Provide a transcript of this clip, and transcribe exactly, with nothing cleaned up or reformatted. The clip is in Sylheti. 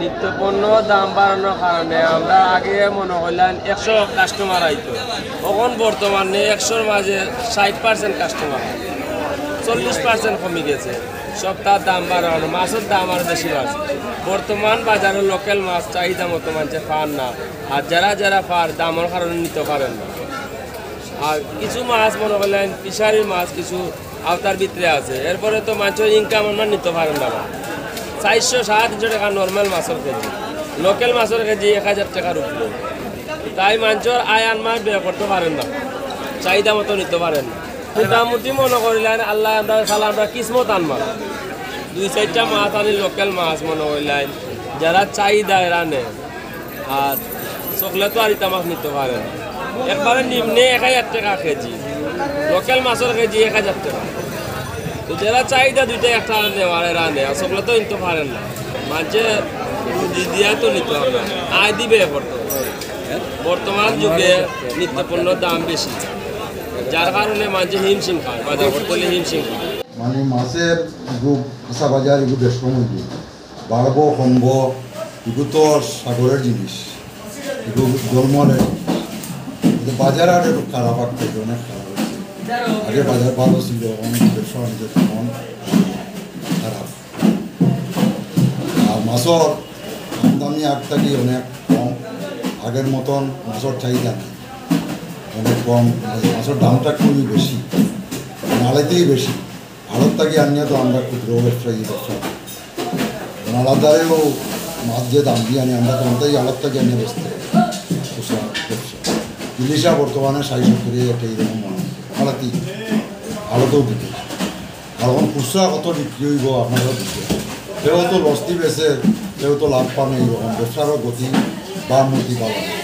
নিত্য পণ্য দাম বাড়ানোর কারণে আমরা আগে মনে করলাম একশো কাস্টমার আইতো, এখন বর্তমানে একশোর মাঝে ষাট পার্সেন্ট কাস্টমার, চল্লিশ পার্সেন্ট কমি গেছে। সবটার দাম বাড়ানো, মাছের দাম আর বেশি বাড়ছে। বর্তমান বাজারে লোকাল মাছ চাহিদা মতো মানষে পার না, আর যারা যারা পার দামর কারণে নিতে পারেন না। আর কিছু মাছ মনে করলেন ফিশারির মাছ কিছু আওতার ভিতরে আছে, এরপরে তো মাছর ইনকাম আমরা নিতে পারেন না। চারশো সাড়ে তিনশো টাকা নর্মাল মাছর কেজি, লোকাল মাছর কেজি এক হাজার টাকার উপরে। তাই মাছর আয় আর মাছ ব্যয় করতে পারেন না, চাহিদা মতো নিতে পারেন না। মোটামুটি মনে করিলেন আল্লাহ আমরা সালা আমরা কিসমত আনবার দুই চারটা মাছ আনি, লোকাল মাছ মনে করিলেন, যারা চাহিদা এরা নেয়। আর চকলেটও আর ইটা মাছ নিতে পারেন, একবারে নিম্নে এক হাজার টাকা কেজি, লোকাল মাছর কেজি এক হাজার টাকা। তো যারা চাহিদা দুইটা একটা নেওয়ার এরা নেয়, আর চকলেটও নিতে পারেন না। মানষে রুজি দিয়া তো নিতে হবে, আয় দিবে করতে। বর্তমান যুগে নিত্য পণ্যর দাম বেশি, যার কারণে মানষে হিমশিম খায়, বাজার করতে হলে হিমশিম খায়। মানে মাছের এগু কাঁচা বাজার এগু বেশ কম অইগেছে। বাড়বো কমবো, এগু তো সাগরের জিনিস, এগু জলমলের জিনিস। কিন্তু বাজার আর একটু খারাপ, আগ থাকি অনেক খারাপ অইছে। আগে বাজার ভালো ছিল, এখন ব্যবসা বাণিজ্য তেমন খারাপ। আর মাছর আমদানি আগ থাকি অনেক কম, আগের মতন মাছর চাহিদা নাই, অনেক কম। মাছর দামটা খুবই বেশি, নালাইতেই বেশি। আড়ত থাকি আনিয়া তো আমরা ক্ষুদ্র ব্যবসায়ী ব্যবসা করি। কারণ আড়তদারেও মাছ যে দাম দিয়া আনি, আমরা তো অন্তাই আড়ত থাকি আনিয়া বেচতে হয়। খুচরা ব্যবসা। ইলিশা বর্তমানে ষাট সত্তর একটা এইরকম মনে হয়। আড়তি, আড়তেও বিক্রি। আর এখন খুচরা কত বিক্রি অইবো আপনারা বুঝবেন। কেউ তো লস দি বেচে, কেউ তো লাভ পান, এইরকম ব্যবসারও গতি বা মতি পাওয়া যায়।